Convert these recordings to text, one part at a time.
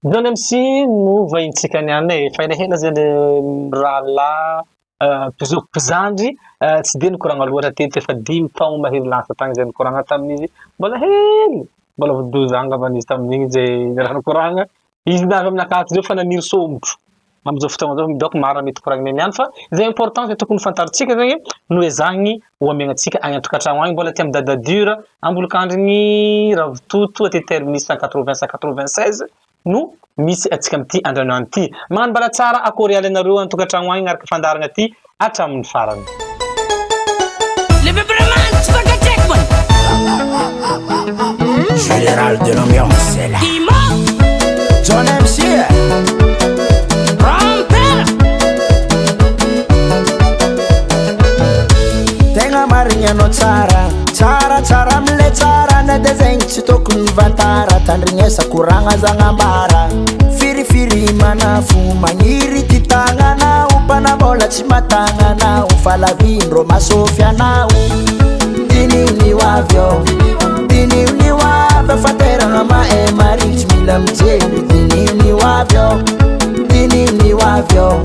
John MC no vahintsika niany e, efa elaela zay le mirahalahy mpizoky mpizandry tsy dia nikoragna loatra teto, efa dimy taogno mahery lasa tagny zay nikoragna tamin'izy, mbola hely, mbola vao douze ans angambany izy tamin'igny zay niaraha nikoragna, izy navy aminakahy ato zao efa naniry sômotro amizao fotoagna zao donc maro raha mety koragniny niany fa izay important zay tokony ho fantarintsika zegny no ezahigny ho amiagna antsika agny an-tokantragno agny, mbola aty amy Dada Dur, Ambolokandrigny, Ravitoto, aty terminus 180 196 no misy antsika amin'ity androany ity. Magnano mbala tsara akory ialy anareo an-tokantragno agny agnaraka fandaharagna ty hatramin'ny farany. Le bebe man tsy fankatreko man. Général de l'ambiance c'est là. Imo. John MC. Rampera. Tegna marigny anao tsara, tsara tsara amle tsara na de zegny tsy tokony vantara tandrignesa koragna zagnambara firifiry manafo magniry ty tagnanao mpanambola tsy matagnanao fa lavindrô masofy anao dinio ny ho avy ao dinio ny ho avy fa toeragna mahay maritsy mila mijery dinio ny ho avy ao dinio ny ho avy ao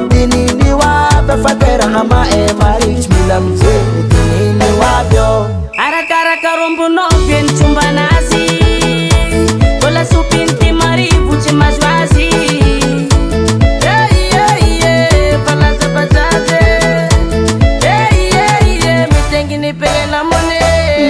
dinio ny ho avy fa toeragna mahay maritsy mila mijery dinio ny ho avy ao Arakaraka rombonao be ny tsombanazy Mbola sopiny ty marivo tsy mahazo azy Hey, hey, hey, fa lasa bajaje Hey, hey, hey, mitenginy pelena mone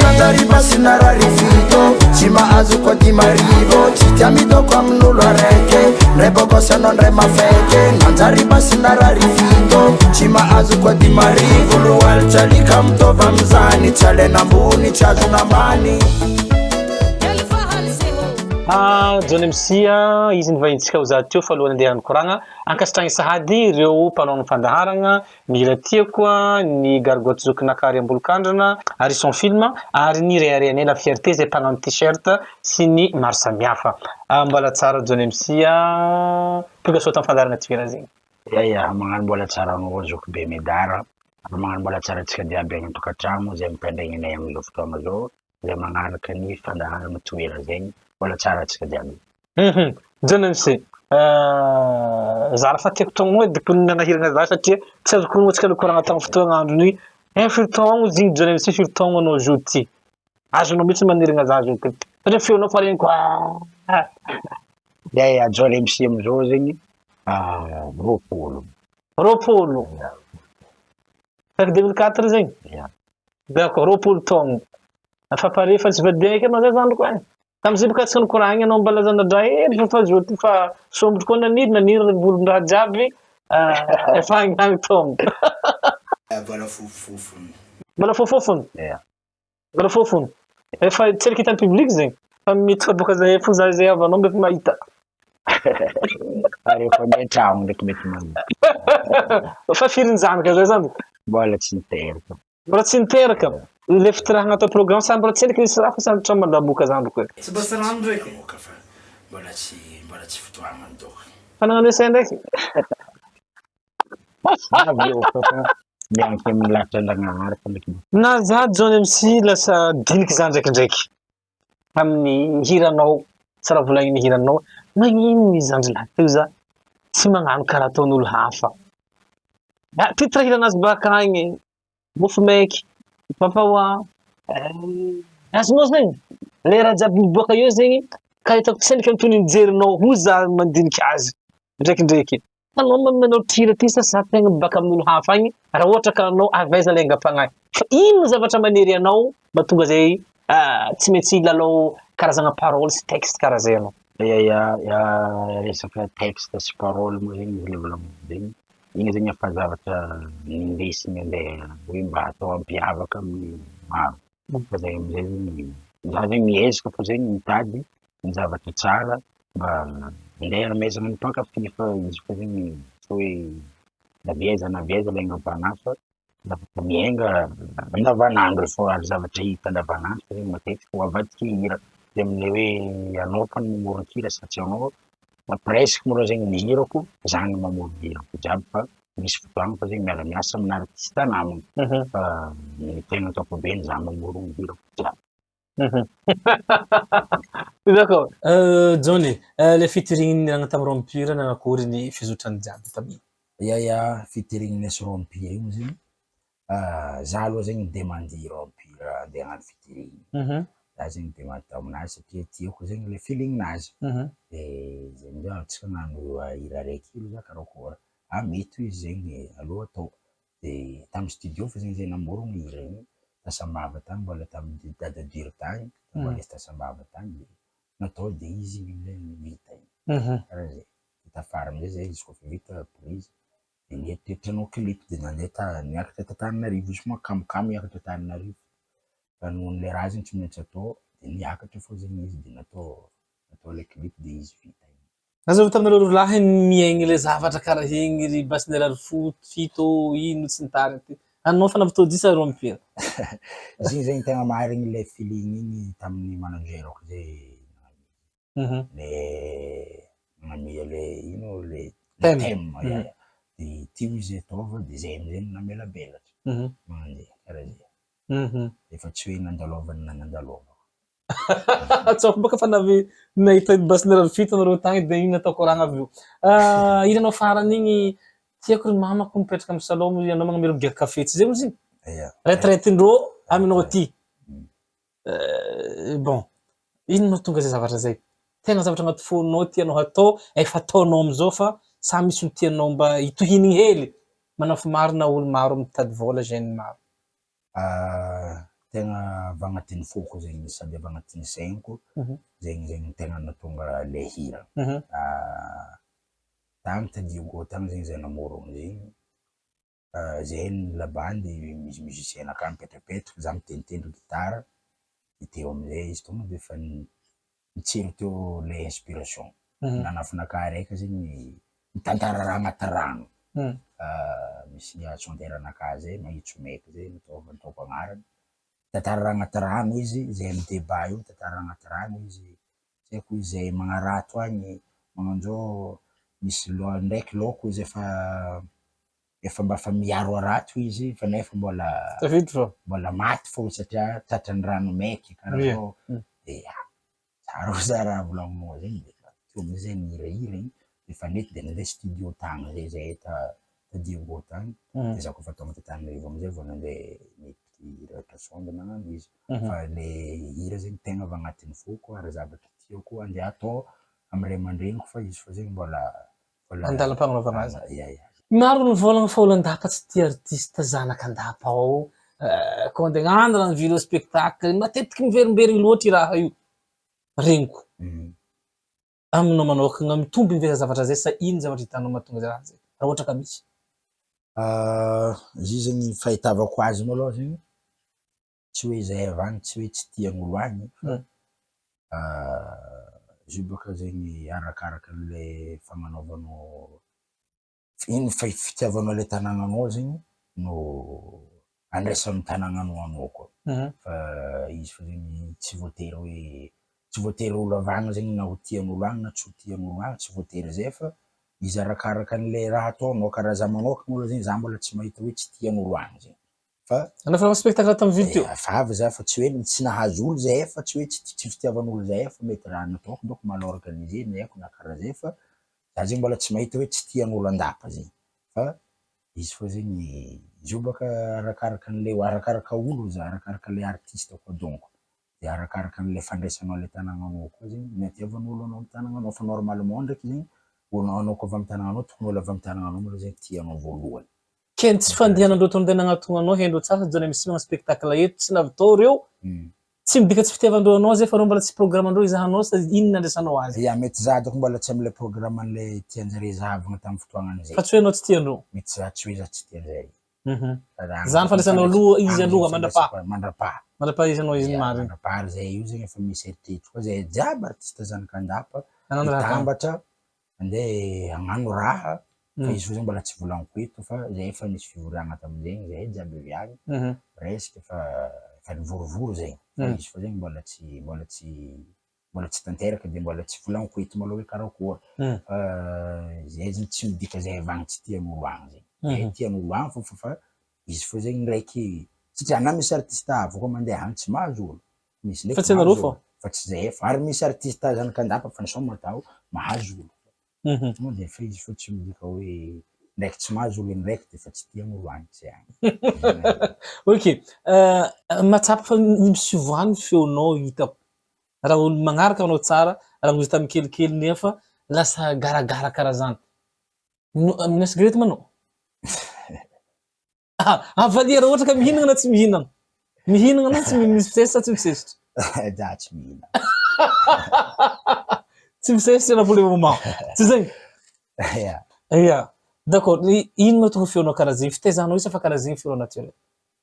Nanjary basy narary fito tsy mahazo koa dimarivo tsy tia midoko amin'olo araiky ndray bogosy anao ndray mafaiky nanjary basy narary fito tsy mahazo koa dimarivo lohalitra alika mitovy amizany tsy alaina ambony tsy azona ambany Ah, John MC ah, izy ny vahintsika ho za teo fa alohan'ny andeha nikoragna ankasitrahiny sahady ireo mpanao ny fandaharagna ny hira tiako ah, ny gargotte zokinakary Ambolokandrana ary son film ary ny reharehanay la fierté izay mpanao ny t-shirt sy ny maro samihafa. Ah, mbola tsara John MC ah, tonga soa tamin'ny fandaharana Toera zegny. Ya ya, magnano mbola tsara anao zoky be Medara, ary magnano mbola tsara antsika jiaby any an-tokantragno izay mitandregny anay amin'izao fotoagna zao, izay magnaraka ny fandaharana Toera zegny, mbola tsara antsika jiaby. Mhm. John MC, za raha fa tiako taogno edy ko nanahirana za satria tsy azoko honogno antsika nikoragna tamin'ny fotoagna androny igny, firy taogno izy igny John MC firy taogno anao zo ty? Azonao mihitsy manirina za zo ty satria feonao fa regniko ah. Ya ya, John MC amizao zegny 20. 20. Taky 2004 zegny? Ya. D'accord, 20 taogno. Efa pare fa tsy vadiagna eky anao zay zandriko e. Tamizay boka tsy nikoragna anao mbala zana-draha hely fa fa zo ty fa sombotro koa naniry naniry volon-draha jiaby efa agny agny taogno. Mbola fofofofony. Mbola fofofony? Ya. Mbola fofony. Efa tsy araka hitan'ny public zegny fa mety fa boka zay fo za zay havanao mety mahita. Ary efa andeha an-tragno ndraiky mety mahita. Fa firy ny zanaka zay zandriko? Mbola tsy niteraka. Mbola tsy niteraka. Le fitirahana atao programme sa mbola tsy endriky nisy raha fa samy mandamoka zandriko e. Tsy basy rano ndraiky. Mandamoka fa mbola tsy mbola tsy fotoagnany dônko. Fa nagnano essai ndraiky? Avy eo fa fa mianky amin'ny lahatra Andragnahary fa ndraiky. Na za John MC lasa diniky za ndraikindraiky amin'ny hiranao, tsy raha volagniny hiranao, magnino ny zandry lahy teo za tsy magnano karaha ataon'olo hafa. Ah, titre hiranazy bakagny, mofo maiky, papawa, azonao zegny, le raha jiaby miboaka eo zegny ka hitako tsy endriky antony jerinao hoy za mandiniky azy ndraikindraiky. Anao manao hira ty sa sa tegna baka amin'olo hafa agny raha ohatra ka anao avy aiza le aingam-pagnahy fa ino zavatra manery anao mahatonga zay tsy maintsy hilalao karazagna parole sy texte karaha zay anao? Ya ya ya resaka texte sy parole moa zegny izy le volagniko zegny, igny zegny efa zavatra nindesigny andeha hoe mba atao hampiavaka amin'ny maro, fa zay amizay zegny za zegny miezaka fô zegny mitady ny zavatra tsara mba andeha hanomezana ny mpankafy fa izy koa zegny tsy hoe na avy aiza na avy aiza le aingam-panahy fa zavatra miainga andavanandro fô ary zavatra hita andavanandro fa zegny matetiky ho avadiky hira, de am'le hoe anao fa ny mamoron-kira sa tsy anao fa presque malôha zegny ny hirako za no mamorona hirako jiaby fa misy fotoagna fa zegny miara-miasa amina artiste namagna fa ny tegna ankapobeny za mamorogno hirako jiaby. D'accord. Johnny, le featuring nirahana tamin'i Rompira nanakory ny fizotrany jiaby tamin'igny? Ya ya, featuring sy Rompira igny zegny, za aloha zegny ni-demande Rompira andeha hagnano featuring, za zegny ni-demande taminazy satria tiako zegny le feeling-nazy, de zay amizay antsika hagnano hira araiky io za karakôry, ah mety hoy izy zegny aleo atao, de tamin'ny studio fô zegny zay namorogno hira igny, ta Sambava tagny mbola tamin'ny Dada Dur tagny, mbola izy ta Sambava tagny de natao de izy igny amizay vita igny, karaha zay, de tafara amizay zay izy kôfa vita prise de nieritreritra hanao clip de nandeha ta- niakatra t'Antananarivo izy moa kamokamo hiakatra Antananarivo fa noho le raha zegny tsy maintsy atao de niakatra fô zegny izy de natao natao le clip de izy vita igny. Nazava taminareo roa lahy ny miaigny le zavatra karaha igny ry Basinera ry Fito ô, ino sy ny tariny ty. Anao fa nampitody isa reo mipira. Izy igny zegny tegna marigny le feeling igny tamin'ny manager-ko zay le nagnamia le ino le thème ya ya de ty hoy izy ataova de zay amizay no namelabelatra magnanjay karaha zay. Efa tsy hoe nandalovana na nandalovako. Tsako bôka fa navy nahita basin'ireo fito nareo tagny de ino natao koragna avy eo. Hiranao farany igny tiako ry mamako mipetraka amin'ny salon hoy ianao magnamia migiaka kafe tsy zay moa izy igny? Ia. Retraite-ndrô aminao aty. Bon, ino mahatonga zay zavatra zay? Tegna zavatra agnaty fônao tianao hatao, efa ataonao amizao fa sa misy olo tianao mba hitohinigny hely? Manafo marina olo maro mitady vôla jeune maro. Tegna avy agnatin'ny foko zegny sady avy agnatin'ny sainiko zegny zegny tegna nahatonga le hira. Tagny ta Diego tagny zegny zay namorogno zegny, zay ny labandy misy musicien nakà mipetrapetraka, za mitenitendry gitara, de teo amizay izy tonga de efa nitsiry teo le inspiration, nanafinakà araiky zegny mitantara raha agnaty rano, misy chanteur anakà zay Mahitso Maiky zay nataovany nataoko agnarany, mitantara raha agnaty rano izy, zay amy débat io mitantara raha agnaty rano izy, tsy haiko izy zay magnarato agny magnanzao misy lo- ndraiky laoko izy efa efa mba efa miaro harato izy fa nefa mbola Tafiditra fô. mbola maty fô satria tratran'ny rano maiky karaha Ie. zao de ya tsara oa raha volagninao zegny de teo amizay nihirahira igny efa nety de nandeha studio tagny zay zahay ta ta Diego tagny de za koa fa tonga t'Antananarivo amizay vao nandeha niditry rehetra sonde nagnano izy fa le hira zegny tegna avy agnatin'ny foko ary zavatra tiako andeha atao amy ray aman-dreniko fa izy fô zegny mbola mbola Andalam-pagnaovagna azy. Ya ya. Maro ny mivôlagna fa olo an-dapa tsy tia artiste zanak'andapa ao, koa andeha hagnano raha ny spectacle, matetiky miverimberigny loatra i raha io, regniko. Aminao manôkagna, mitombiny ve zay zavatra zay sa ino zavatra hitanao mahatonga zay raha zay, raha ohatra ka misy? Izy io zegny fahitavako azy malôha zegny, tsy hoe zahay avy agny tsy hoe tsy tian'olo agny fa izy io bôka zegny arakaraka an'le fagnanaovanao ino fitiavanao le tanàgnanao zegny no andraisan'ny tanàgnanao anao koa, fa izy fô zegny tsy voatery hoe tsy voatery olo avy agny zegny na ho tian'olo agny na tsy ho tian'olo agny tsy voatery zay fa izy arakaraka an'le raha ataonao, karaha za manôkana aloha zegny za mbola tsy mahita hoe tsy tian'olo agny zegny fa Anao efa nanao spectacle tamin'ny ville teo? Efa avy za fa tsy hoe tsy nahazo olo zahay fa tsy hoe tsy fitiavan'olo zahay fa mety raha nataoko dônko mal organisé ny haiko na karaha zay fa za zegny mbola tsy mahita hoe tsy tian'olo an-dapa zegny fa izy fô zegny izy io bôka arakaraka an'le arakaraka olo za arakaraka le artiste koa dônko de arakaraka an'le fandraisanao le tanàgnanao koa zegny ny hatiavan'olo anao amy tanàgnanao fa normalement ndraiky zegny olo anao koa avy amy tanàgnanao tokony olo avy amy tanàgnanao malôha zegny tia anao voalohany. Ke ny tsy fandehanandreo tao ndeha nagnatogna anao hendreo tsara fa Johnny MC magnano spectacle eto tsy navitao reo tsy midika tsy fitiavandreo anao zay fa reo mbola tsy programme ndreo hizahanao sa ino nandraisanao azy. Ya mety za dônko mbola tsy amle programme anle tianjare zahavagna tamy fotoagnany zay. Fa tsy hoe anao tsy tiandreo. Mety za tsy hoe za tsy tianjare. Zany fandraisanao aloha izy aloha mandrapaha. Mandrapaha. Mandrapaha izy anao izy ny marina. Mandrapaha ary zay io zegny efa misy eritreritra koa zay jiaby artiste zanak'Andapa mitambatra andeha hagnano raha fa izy fô zegny mbola tsy volagniko eto fa zay efa nisy fivoriagna tamin'izegny zahay jiaby avy agny presque efa efa nivorivory zegny fa izy fô zegny mbola tsy mbola tsy mbola tsy tanteraka de mbola tsy volagniko eto malôha hoe karakôry fa zay zegny tsy midika zay avy agny tsy tian'olo agny zegny, zay tian'olo agny fô fa izy fô zegny ndraiky satria na misy artiste hafa koa mandeha agny tsy mahazo olo. Misy Fa ndraiky tsy anareo mahazo fô. olo. Fa tsy zahay fô. Ary misy artiste zanak'Andapa fa nisaoma tao, mahazo olo. Tonga de fa izy fô tsy midika hoe ndraiky tsy mahazo olo ndraiky de fa tsy tian'olo agny, tsy agny. Ok, mahatsapa fa misovoha ny feonao hitako. Raha olo magnaraka anao tsara, raha mbola tamin'ny kelikely nefa lasa garagara karaha zany. Mihinana cigarette ma anao? Ah, avalia raha ohatra ka mihinana na tsy mihinana. Mihinana na tsy misesitra sa tsy misesitra? Za tsy mihinana. Tsy misesitra na pour le moment. Tsy zegny? Ya. Ya. D'accord. Ino no tokony feonao karaha zegny? Fitaizanao io sa fa karaha zegny feonao naturel?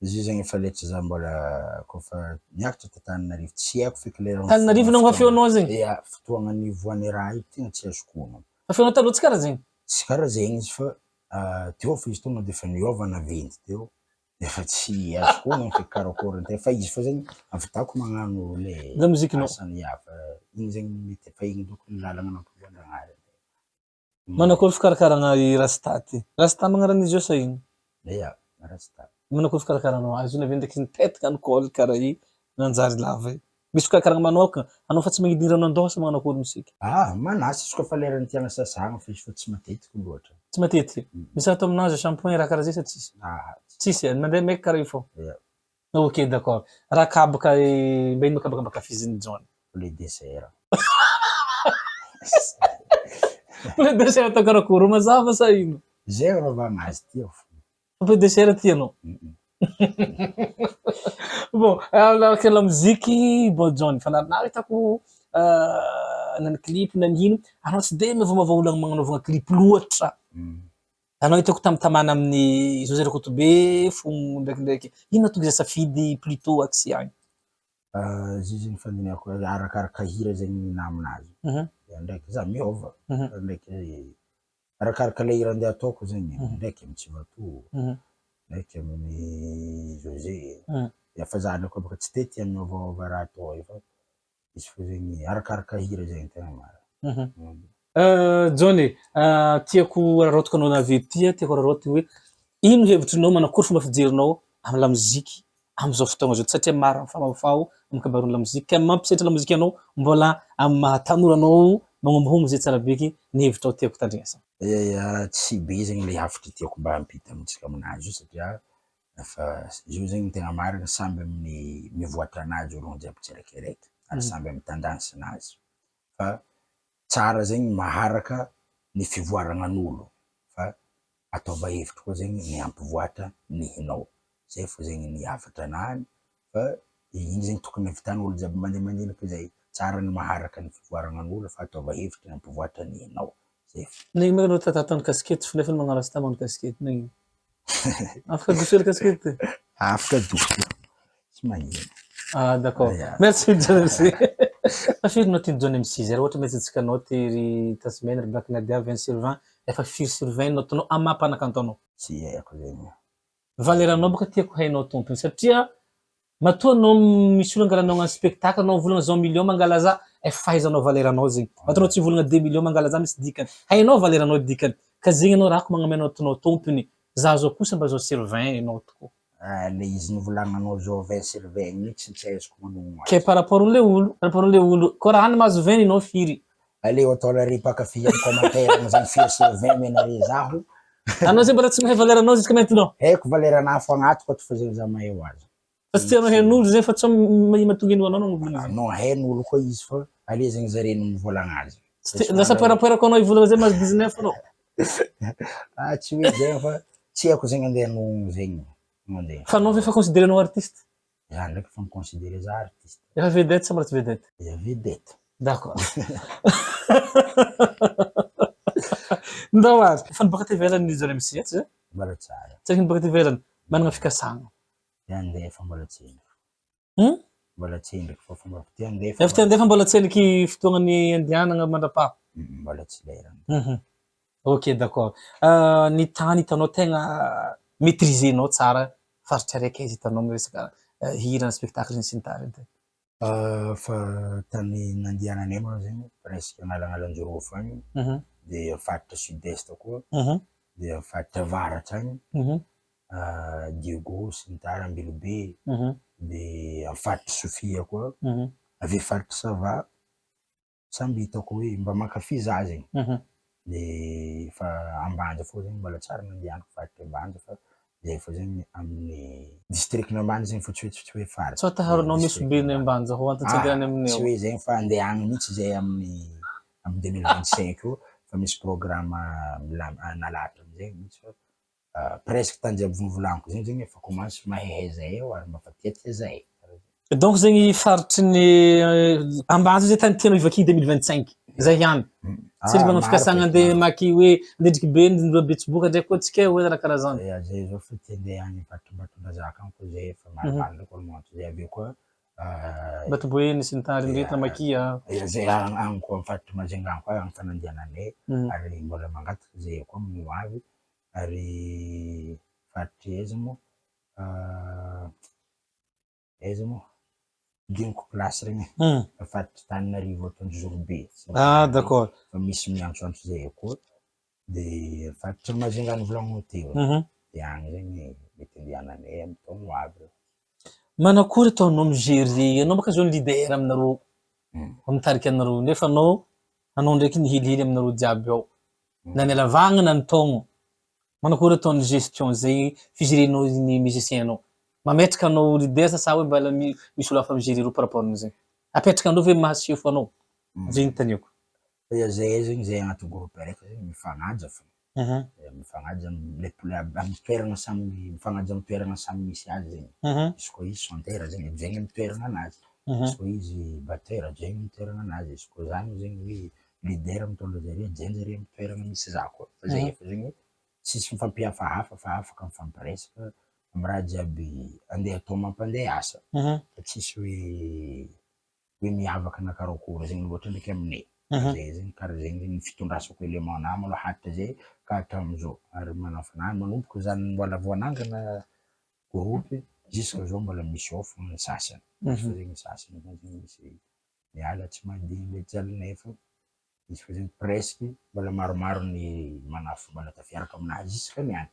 Izy io zegny efa letry za mbola kôfa niakatra t'Antananarivo tsy haiko feky lera Antananarivo nanova feonao zegny? Ya, fotoagna nivoan'ny raha io tegna tsy azoko honogno. Fa feonao taloha tsy karaha zegny? Tsy karaha zegny izy fa teo fa izy tonga de efa niôva naventy teo, efa tsy azoko honogno feky karakôry antegna fa izy fô zegny ahavitako magnano le Lamozikinao. asany ya fa igny zegny mety efa igny dônko ny lalagna nampivoan-dragnahary. Manakory fikarakarana i Rasta ty? Rasta magnaran'izy io sa ino? Ya, Rasta. Manakory fikarakaranao azy io na avy eo ndraiky nipetaka ny col karaha i nanjary lava i. Misy fikarakarana manokana, anao fa tsy magnidigny rano an-doha sa magnano akory misiky? Ah, manasa izy koa fa leran'ny tiana sasagna fa izy fa tsy matetiky loatra. Tsy matetiky? Misy raha atao aminazy shampoing raha karaha zay sa tsisy? Ah, tsisy, mandeha maiky karaha io fô. Ya. Ok d'accord. Raha kabaka mba ino kabaka mba ankafizin'i John? Poulet dessert. Poulet dessert atao karakory? Ro mazava sa ino? Zay anaovagna azy ty fo. Poulet dessert tianao? Bon, araka lamoziky bon John, fa narinary hitako na ny clip na ny ino, anao tsy de miovaova olona magnanaovagna clip loatra. Anao hitako tamitamana amin'ny José Rakotobe fo ndraikindraiky. Ino nahatonga izay safidy plutot atsy sy agny? Izy io zegny fandinihako azy arakaraka hira zegny ny naminazy. Ndraiky za miôva, ndraiky arakaraka le hira andeha ataoko zegny, ndraiky amy Tsivato, ndraiky amin'ny José. Fa za ndraiky koa bôka tsy de tia miôvaôva raha atao io fa izy fô zegny arakaraka hira zegny tegna marina. Johnny, tiako araraotiko anao navy ety, tiako araraotiko hoe ino hevitrinao, manakory fomba fijerinao amin'ny lamoziky amin'izao fotoagna izao satria maro mifamahofaho amin'ny kabaroan'ny lamoziky ka mampisetra lamoziky anao mbola amin'ny maha tanora anao magnombihombo izay tsara beky ny hevitrao tiako tandrignasa. Ya, tsy be zegny le hafatra tiako mba hampita amintsika aminazy io satria fa izy io zegny tegna marina samby amin'ny mivoatra anazy ologno jiaby tsiraikiraiky ary samby amin'ny tendance nazy fa tsara zegny maharaka ny fivoaragnan'olo fa ataova hevitry koa zegny ny hampivoatra ny hinao, zay fô zegny ny hafatra anahy fa igny zegny tokony havitan'olo jiaby mandeha mandiniky zay, tsara ny maharaka ny fivoaragnan'olo fa ataova hevitry ny hampivoatra ny hinao, zay fô. Nagnino moa anao tatatan'ny kasikety fo nefa magnano rasta magnano kasikety nagnino? Afaka adoso hely kasikety ty? Afaka adoso, tsy magnino. Ah d'accord. Ya. Merci John MC. Fa firy no tian'i John MC zay raha ohatra mety antsika naoty ry Tasmania ry Black Nadia 20 sur 20 efa firy sur 20 notinao amin'ny maha mpanakanto anao? Tsy haiko zegny. Valeranao boka tiako hainao tompony satria matoa anao misy olo angalanao agnano spectacle anao mivolagna zao million mangala za efa fahaizanao valeranao zegny matoa anao tsy mivolagna deux millions mangala za misy dikany hainao valeranao dikany ka zegny anao rako magnamia notinao tompony za zao kosa mba zao sur 20 enao tokoa. Ah le izy nivolagnanao zao 20 sur 20 igny tsy tsy ahaizako manogno azy. Ke par rapport le olo, par rapport le olo, koa raha any mahazo 20 enao firy? Aleo atao la mpankafy amin'ny commentaire amizay firy sur 20 omenareo zaho. Anao zay mbola tsy mahay valeur anao jusqu'à maintenant? Haiko valeur anahy fo agnatiko ato fa zegny za mahay ho azy. Fa tsy tianao hain'olo zay fa tsy mahatonga ino anao no Ah non hain'olo koa izy fa ale zegny zare no mivolagna azy. Lasa poerapoerako anao hivolagna zay mahazo 19 anao. Ah tsy hoe zegny fa tsy haiko zegny andeha hanogno zegny. Mandeha. Fa anao ve efa considérenao artiste? Za ndraiky efa mi-considérer za artiste. Efa vedette sa mbola tsy vedette? Efa vedette. D'accord. Ndao ary. Efa niboaka aty ivelany ny John MC tsy zay? Mbola tsy ary. Tsy niboaka aty ivelany. Manana fikasagna. Te handeha fa mbola tsy endriko. Hum? Mbola tsy endriko fa fomba te handeha fa Efa te handeha fa mbola tsy endriky fotoagnan'ny andehanana mandrapaha. Mbola tsy lerany. Mhm. Ok d'accord. Ny tany hitanao tegna maitriser-nao tsara faritra araiky aiza hitanao amin'ny resaka hira, ny spectacle sy ny tariny ty? Fa tany nandehananay moa zegny presque Analanalanjirofo agny, de faritra sud est koa, de faritra avaratra agny, Diego sy ny tariny, Ambilobe, De amin'ny faritry Sofia koa, avy eo faritry Sava, samby hitako hoe mba mankafy za zegny, de fa Ambanja fô zegny mbola tsary nandianako faritry Ambanja fa zay fô zegny amin'ny district-n'Ambanja zegny fa tsy hoe tsy hoe faritra. Sao taharonao misy be ny Ambanja ho antantsika any aminay Tsy hoe zegny fa andeha agny mihitsy zay amin'ny amin'ny 2025 io fa misy programme milam- nalahatra amizay mihitsy fa presque tany jiaby novolaniko zegny zegny efa commence mahaihay zahay eo ary mba fa tiatia zahay. Donc zegny faritry ny Ambanja zay tany tianao hivakiana 2025 zay ihany. Tsy ry manao fikasana andeha hamaky hoe Andrindriky be ny Betsiboka ndraiky koa tsika hoe raha karaha zany. Ya zay zao fa te andeha any faritra Ambatondrazaka any koa zay efa maromaro ndraiky olo magnantso zay avy eo koa Batoboeny sy ny tariny rehetra namakia. Ya zay agny koa amy faritry Majunga agny koa agny fa nandiananay ary mbola mangataka zay koa amin'ny ho avy ary faritry aiza moa aiza moa diniko place regny e, faritry Tananarivo ato Anjozorobe. Ah d'accord. Fa misy miantsoantso zay koa de faritry Majunga novolagninao teo de agny zegny mety andiananay amy taogno ho avy. Manakory ataonao mi-gerer, anao baka zao leader aminareo, mitarika anareo nefa anao, anao ndraiky nihilihily aminareo jiaby ao, na ny halavagna na ny taogno, manakory ataon'ny gestion zay figerenao ny musicien nao, mametraka anao leader sa sa hoe mbala misy olo hafa mi-gerer reo par rapport amizay, apetraka andreo ve maha sefo anao, zay no taniako. Fa zahay zegny zahay agnaty groupe araiky zegny mifagnaja fô, mifagnaja amy toeragna samy mifagnaja amy toeragna samy misy azy zegny, izy koa izy chanteur zegny hajaigny amy toeragna anazy, izy koa izy batteur hajaigny amy toeragna anazy, izy koa za zegny hoe leader mitondra zare hajain-jare amy toeragna misy za koa, fa zahay efa zegny tsisy mifampihafahafa fa afaka mifampiresaka amy raha jiaby andeha atao mampandeha asa, fa tsisy hoe hoe miavaka na karakory zegny loatra ndraiky aminay, fa zay zegny karaha zegny zegny ny fitondrasako élément nahy malôha hatrizay ka hatramizao, ary manafina manomboka za mbola vao nanangana groupe jusqu'à zao mbola misy ao fogna ny sasany, misy fô zegny ny sasany zegny misy miala tsy mandigny le jalinay fa izy fô zegny presque mbola maromaro ny manafo mbola tafiaraka aminahy jusqu'à niany,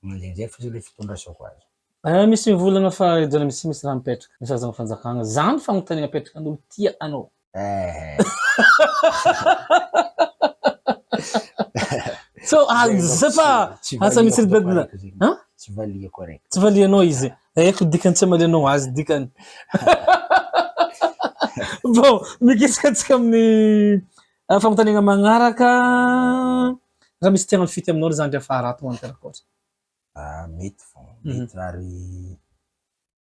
mandehandeha fô zay le fitondrasako azy. Eh, misy mivolagna fa i Jona misy misy raha mipetraka, misy razana fanjakagna, zany fagnontaniana apetraka an'olo tia anao. Eh. So, ah, je sais pas, asa misy ry Hein? Tsy valiako araiky. Tsy valianao izy. Haiko dikany tsy amalianao azy dikany. Bon, mikisaka antsika amin'ny ah, fagnontaniana magnaraka. Raha misy tianao fity aminao ry zandry afara ato ho an'ny Ah, mety fô, mety ary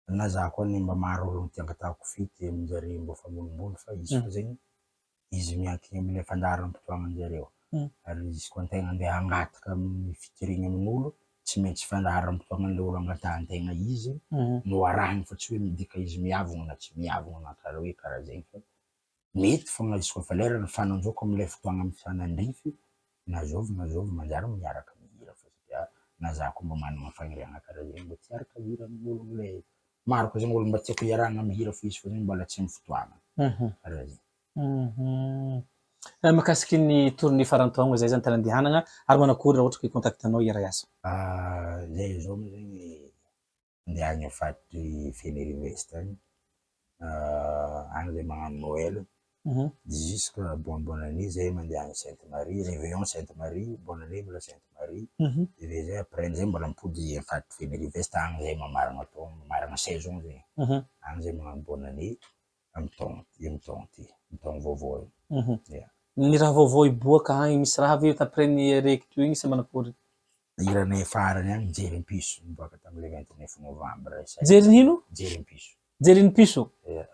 na za koa anie mba maro olo tia angatahako fety aminjare mbô fa ambonimbony fa izy koa zegny izy miankigny amle fandaharam-potoagnan-jareo ary izy koa antegna andeha hangataka amin'ny fitoriagna amin'olo tsy maintsy fandaharam-potoagnan'le olo angatahan-tegna izy no arahigny fa tsy hoe midika izy miavogna na tsy miavogna na karaha hoe karaha zegny fa mety fogna izy koa fa lera nifanandroako amle fotoagna mifanandrify na zôvy na zôvy manjary miaraka mihira fa satria na za koa mba managna faniriagna karaha zegny mba tsy hiaraka hihira amin'ologno le maro koa zegny olo mba tiako hiarahagna mihira fa izy fô zegny mbola tsy amy fotoagna karaha zegny. Mahakasiky ny tournée faran'ny taogno zay zany tany andehanagna ary manakory raha ohatra ka hi-contact anao hiara-hiasa? Zay zao moa zegny Andeha agny faritry Fenerive-Est agny, agny zay magnano Noël, jusque bonne bonne année zay mandeha agny Sainte Marie, réveillon Sainte Marie, bonne année mbola Sainte Marie, de aveo zay après zay mbola mipody faritry Fenerive-Est agny zay mamaragna taogno, mamaragna saison zegny, agny zay magnano bonne année amy taogno ty, amy taogno ty, amy taogno vaovao io, ya. Ny raha vaovao hiboaka agny, misy raha ve après ny araiky teo igny sa manakory? Hiranay farany agny Jery Mpiso niboaka tamin'ny le 29 novembre. Jery nino? Jery Mpiso. Jery ny piso? Yeah.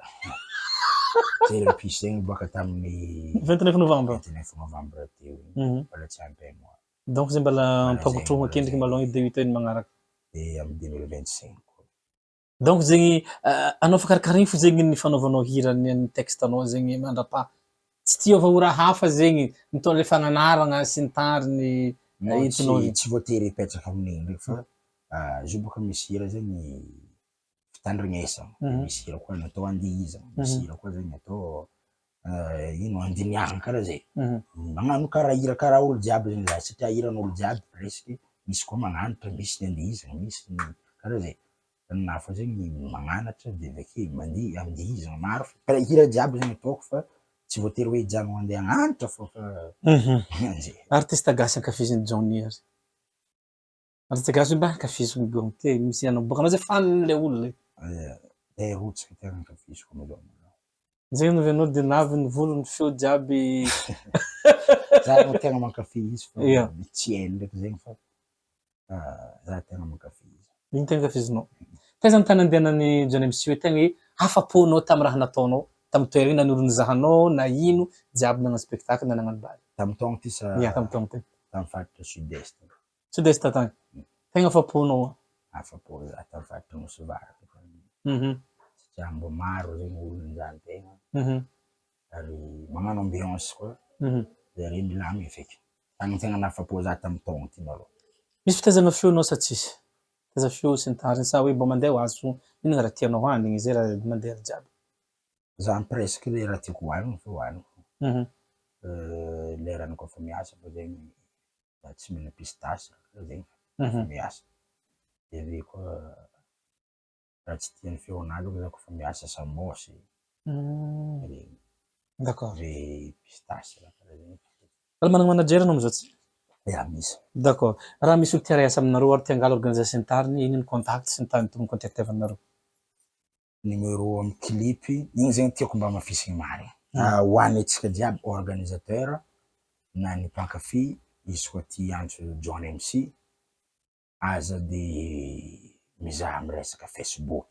Jery Mpiso zegny niboaka tamin'ny 29 novembre. 29 novembre teo igny. Mbola tsy ampy un mois. Donc zay mbola ampagotrohogna akendriky malôha de huit heures magnaraka. De amin'ny 2025. Donc zegny anao fa karakara igny fo zegny ny fanaovanao hira ny ny texte anao zegny mandrapaha tsy tia hiova ho raha hafa zegny mitondra le fagnanaragna sy ny tariny Non, entinao tsy zegny. tsy voatery hipetraka amin'igny ndraiky fa izy io bôka misy hira zegny fitandrignesagna, misy hira koa natao andihizagna, misy hira koa zegny atao ino andiniahana karaha zay. Magnano karaha hira karaha olo jiaby zegny za satria hiran'olo jiaby presque misy koa magnanatra, misy ny andihizagna, misy ny karaha zay. Na fa zegny magnanatra de avy ake mandihy, andihizana maro fa hira jiaby zegny ataoko fa tsy voatery hoe hijanona andeha hagnanatra fô fa anzay. Artiste gasy ankafizin'i Johnny ary. Artiste gasy mba ankafiziko ny ty misy anao boka anao zay fan le olona e. Eh, rotsaka tegna ankafiziko malôha. Zay no anao de navy ny volo ny feo jiaby. Za no tegna mankafy izy fa tsy hainy ndraiky zegny fa za tegna mankafy izy. Ino tegna ankafizinao? Taiza ny tany andehanan'i John MC hoe tegna hoe afa-po anao tamin'ny raha nataonao, tamin'ny toerana na ny olo nizahanao na ino jiaby nagnano spectacle na nagnano baly? Tamin'ny taogno ty sa? Ya, tamin'ny taogno ty. Tamin'ny faritra sud-est. Sud-est tagny. Tegna afa-po anao? Afa-po za tamin'ny faritra Nosy Varatra tagny. Satria mbô maro zegny olo nizaha tegna ary magnano ambiance koa, zare milamigny feky. Tagny tegna nahafa-po za tamin'ny taogno ty malôha. Misy fitaizana feo anao sa tsisy? Fitaiza feo sy ny tariny sa hoe mbô mandeha ho azy fo, inona raha tianao hoanigny, zay raha mandeha jiaby? Za presque le raha tiako hoanigny fo hoaniko. Lerany kôfa miasa fô zegny za tsy mihina pistasy karaha zegny kôfa miasa. De avy eo koa raha tsy tian'ny feonà aloha za kôfa miasa samôsy regny. D'accord. De pistasy raha karaha zegny. Mbola managna manager anao amizao tsy? Ya misy. D'accord. Raha misy olo te hiara-hiasa aminareo ary te hangala organisation sy ny tariny, ino ny contact sy ny tany tokony contactevanareo? Numéro amin'ny clip, igny zegny tiako mba hamafisigny marigny. Ho an'ny antsika jiaby organisateur na ny mpankafy izy koa tia hiantso John MC, aza de mizaha amin'ny resaka Facebook.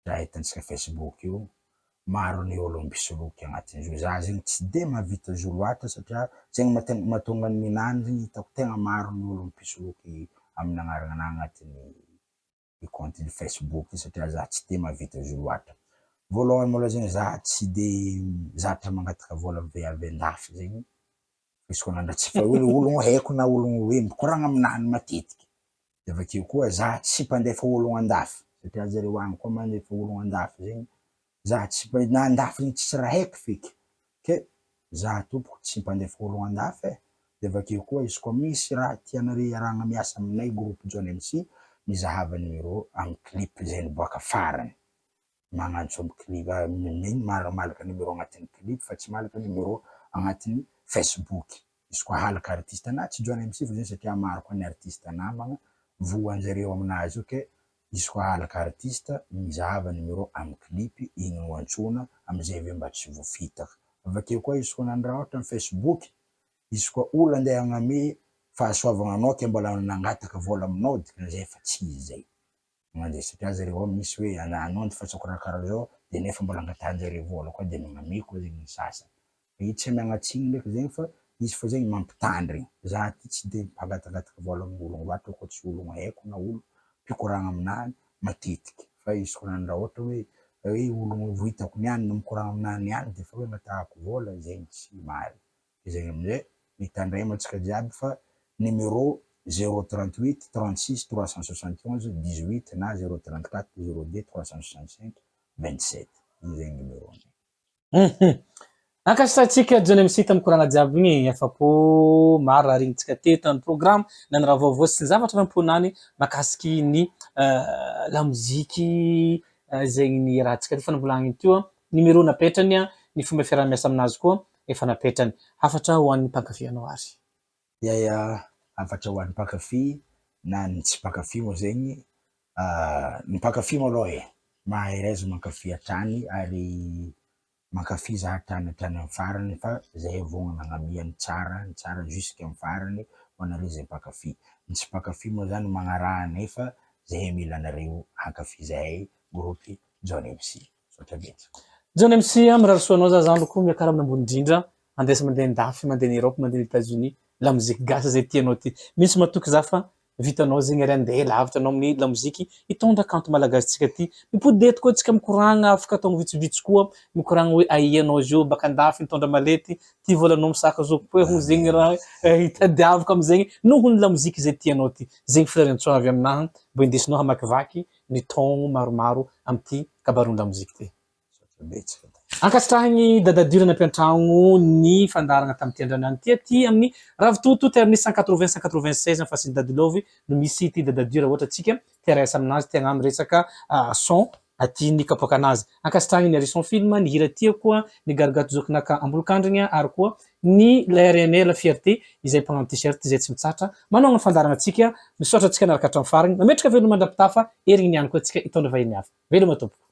Raha hitantsika Facebook io, maro ny olo mpisoloky agnatin'izy io. Za zegny tsy de mahavita zo loatra satria zegny mahatonga ny ninany zegny hitako tegna maro ny olo mpisoloky amin'ny agnarana agnatin'ny i compte ny Facebook io satria za tsy de mahavita zo loatra. Voalohany maloha zegny za tsy de zatra mangataka vola amy vehivavy andafy zegny, izy koa nandra tsy fa hoe ologno haiko na ologno hoe mikoragna aminah matetiky, de avakeo koa za tsy mpandefa ologno andafy satria zareo agny koa mandefa ologno andafy zegny, za tsy mpa- na andafy zegny tsisy raha haiko feky, ke za tompoko tsy mpandefa ologno andafy e, de avakeo koa izy koa misy raha tianareo iarahagna miasa aminay groupe John MC, mizahava numéro amy clip zay niboaka farany, magnantso amy clip malaka numéro agnatin'ny clip fa tsy malaka numéro agnatin'ny facebook, izy koa halaka artiste na tsy John MC fa zay satria maro koa ny artiste namagna voanjareo aminazy io ke izy koa halaka artiste mizahava numéro amy clip igny no antsoina amizay aveo mba tsy voafitaka, avakeo koa izy koa nandraha ohatra amy facebook izy koa olo andeha hagname fahasoavagna anao ke mbola nangataka vola aminao dikan'izay efa tsy izy zay. Mandeha satria zareo ao misy hoe anao ny fatsako raha karaha zao de nefa mbola angatahanjareo vola koa de magname koa zegny ny sasany. Fa io tsy amiagna tsiny ndraiky zegny fa izy fô zegny mampitandrigny. Za ty tsy de mpangatangataka vola amin'ologno loatra koa tsy ologno haiko na olo mpikoragna aminahy matetiky. Fa izy koa raha ohatra hoe hoe ologno vao hitako niany na mikoragna aminahy niany de efa hoe angatahako vola zegny tsy marigny. Izay amizay mitandrema antsika jiaby fa numéro 038 36 371 18 na 034 02 365 27 iny zegny numéro nay. Hum Ankasitrahantsika John MC tamin'ny koragna jiaby igny, afa-po maro raha regnintsika teto tamin'ny programme na ny raha vaovao sy ny zavatra namponany mahakasiky ny lamoziky zegny ny rahantsika efa nivolagniny teo, numéro napetrany, ny fomba fiaraha-miasa aminazy koa efa napetrany. Hafatra ho an'ny mpankafy anao ary. Ya ya, hafatra ho an'ny mpankafy na ny tsy mpankafy moa zegny, ny mpankafy malôha e, mahereza mankafy hatrany ary mankafiza hatrany hatrany amin'ny farany fa zahay vonona hagnamia ny tsara, ny tsara jusque amin'ny farany ho anareo zay mpankafy. Ny tsy mpankafy moa zany magnaraha anay fa zahay mila anareo hankafy zahay groupe John MC. Misaotra betsaka. John MC a, mirary soa anao za zandriko, miakara amin'ny ambony indrindra, andesa mandeha andafy, mandeha any Europe, mandeha any Etats Unis, lamoziky gasy zay tianao ty, misy matoky za fa vitanao zegny ary andeha lavitra anao amin'ny lamoziky hitondra kanto malagasintsika ty, mipody eto koa tsika mikoragna afaka ataogno vitsivitsy koa mikoragna hoe aia anao zio baka andafy nitondra malety, ty volanao misaka zao koa hono zegny raha hitadiaviko amizegny noho ny lamoziky zay tianao ty, zegny firariantsoa avy aminahy mbo indesinao hamakivaky ny taogno maromaro amin'ity kabaron-damoziky ty. Misaotra betsaka. Ankasitrahigny Dadadur nampiantragno ny fandaharagna tamin'ity androany ity aty amin'ny Ravitoto terminus 180 196 en face ny Dadilovy no misy ity Dadadur ohatra antsika te hiara-hiasa aminazy te hagnano resaka son aty ny kapoakanazy. Ankasitrahigny ny Harrison Film, ny hira tiako, ny Garigato Zokinaka Ambolokandrigna ary koa ny La RMR La Fierté izay mpagnano t-shirt izay tsy mitsahatra manohagna ny fandaharagna antsika. Misaotra antsika naraka hatramin'ny farany. Mametraka veloma mandra-pitafa herigny niany koa antsika hitondra vahiny hafa. Veloma tompoko.